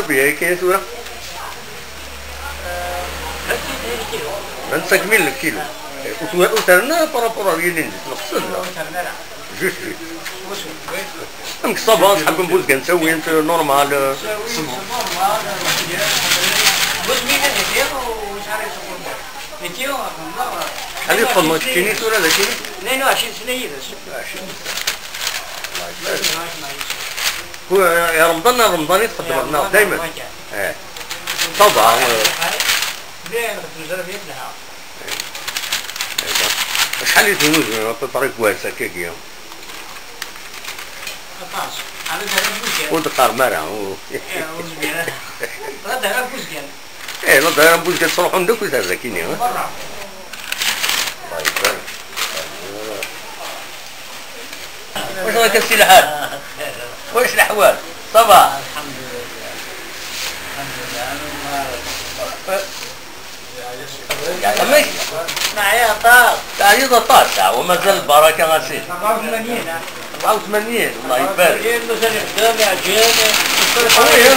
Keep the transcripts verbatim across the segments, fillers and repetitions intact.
Combien i kkayen tura? Vingt-cinq mille le kilo. Ur terna par rapport ar yilindi, tneqsen, neɣ? Juste, juste. Amek ṣṣaba, ṣṣḥab n Buzgan ttawin-t normal? Ad iṭṭem keččini tura d akini? Nin u ɛecrin sna yid-s. Ku-, i Remḍan, ar Remḍan i txeddmeḍ, neɣ daymen? Eh. Ça va, eh. Acḥal i tnuzem, à peu près, deg wass akkagi? Aṭas. Ɛad ara buzgan. Ur d-qqarem ara. Ur zmir ara. Ɣad ara buzgan. Eh, la ddayra n Buzgan ttruḥun-d akk i tarda-kini, eh? Merra. Wac akka si lḥal? Wac leḥwal? Ça va? الحمد لله. الحمد لله. أنا ما يعني، ماشي. نعيا طاب. تعيد الطاس، ومازال البركة غسيل. أربعة وثمانين، ها؟ أربعة وثمانين، الله يبارك. أربعة وثمانين، مازال يخدم، يعجن، يشتغل. خويا.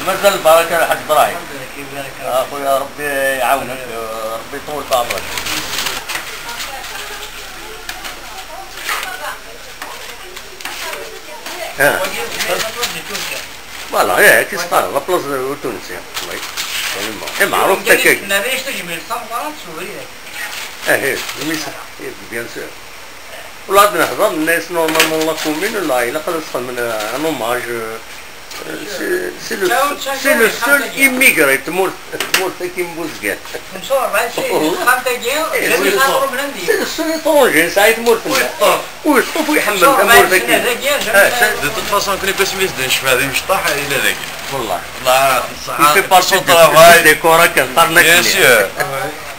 مازال البركة الحاج إبراهيم. الحمد لله، كيف بالك؟ آه، خويا، ربي يعاونك، آه، ربي يطول في عمرك. ها. Voilà, eh, كي صار، la place تونسية. Oui. Vraiment. Eh, معروف تاكاك. ما بيش تجمل، صار مرات شو هي؟ Eh, eh, oui, ça, eh, bien sûr. Ula d nehḍer, nna-yas normalement la commune, la, ilaq ad as-xedmen, euh, un hommage, euh, c'est, c'est le, c'est le seul immigré, tmurt, tmurt-agi n Buzgan. C'est le seul étranger, nesɛa i tmurt-nneɣ. Ur yeṭṭef, ur iḥemmel tamurt-agi. De toute façon, كنا بس ميز دين شفا ذي مشطح إلى ذاك. والله. الله صح. Il fait partie du décor, كان قرنا. Bien sûr.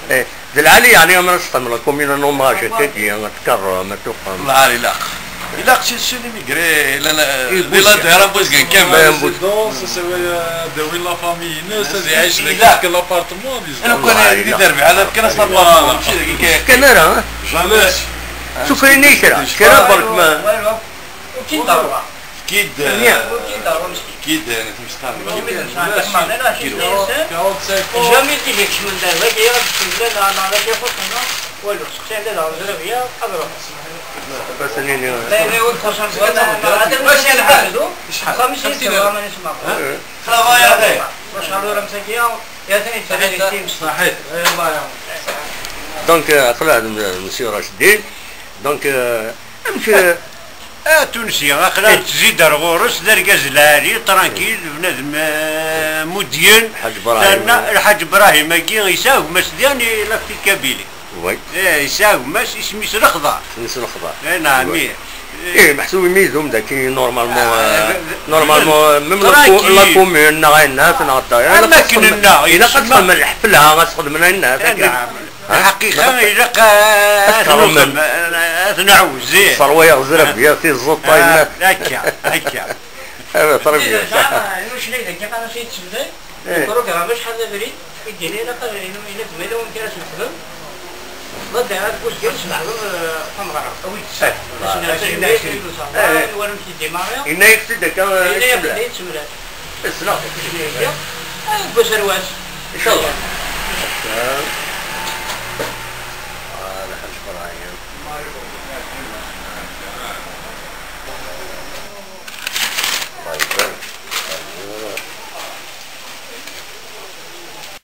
Eh, d lɛali, yeɛni, amer ad s-txedmem la commune un hommage, akkagi, ad tkerrem, ad tuqem. Lɛali, ilaq. Ilaq si, si l'immigré, la, la, di la terre, Buzgan kamel. Résidence, c'est, euh, de la famille, c'est, c'est, c'est l'appartement, disons. Ilaq. Voilà. Kan ara, hein? Jamais. Sukrin-iyi kra, kra berk ma. Kid. Kid. Kid. Kid. Jamais تيجي يكشف من دار، لا جاي غادي تكشف، لا، لا، لا، لا، كيف وصلنا؟ والو، سقسي عندها دار الزرابية، أضرب. بس نيني. لا، لا، يقول كوشان زوين، لا، لا، هذا المشي أنا عبدو. شحال؟ خمسين دينار، ما نسمع. ها؟ إيه. خلا غاية غاية. ما شاء الله، راه مساكية، يا ثاني تسعين. صحيح، صحيح. إيه، الله يعاون. Donc, euh, aql-aɣ d Monsieur Rachdin. Donc, euh, amek, euh, A Tunsi, aql-aɣ nettzider ɣur-s, d argaz lɛali, tranquille, d bnadem, eh, mudyen. Lḥaǧ Ibrahim. Terna Lḥaǧ Ibrahim-agi, yesɛa gma-s diɣen, il a fait Kabylie. Oui. Eh, yesɛa gma-s, isem-is Lexḍer. Isem-is Lexḍer. Eh, naɛam. Eh, meḥsub imi idum daki, normalement, ah, eh, normalement, même la co-, tranquille. La commune, neɣ ayennat, neɣ dda. Am akken nna, ilaq ad txedmem lḥefla, ad txedmem ayennat, eh, akken. Naɛam. Lḥaqiqa, ilaq ad tkerrmem. Ad nɛawez, ih. Ṣṣerwa yeɣzer abya, tiẓeṭ, ah, ayennat. Akka, akka. Ah, très bien. Iwacu la dagi ara s-yettemlal? Eh. Programme acḥal d abrid, i d-yenna ilaq ad, ilaq ma yella wamek ara s-nexdem. La d-ara deg uzgen s-nexdem, eh, tameɣra. Awi-d ssaɛa. Eh, awi-d ssaɛa. Eh. Wala amek yeddimarri. Yenna-yak-t-id akka, eh, yenna-yak-t-id yettemlal. Ssneɣ. Eh, deg wass ar wass. Inchallah.